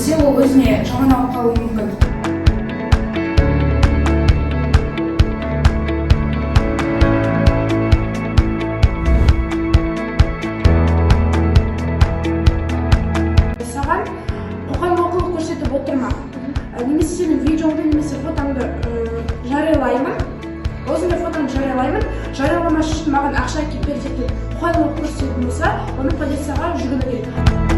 Әйтпесе ол өзіне жаман алып қалуы мүмкін. Саған қоқан-лоқылық көрсетіп отырма. Немесе сенің видеоңды немесе фотоңды жариялаймын, осындай фотоңды жариялаймын, жарияламас үшін маған ақша әкеліп бер деп қоқан-лоқы көрсететін болса, оны полицияға жүгіну керек.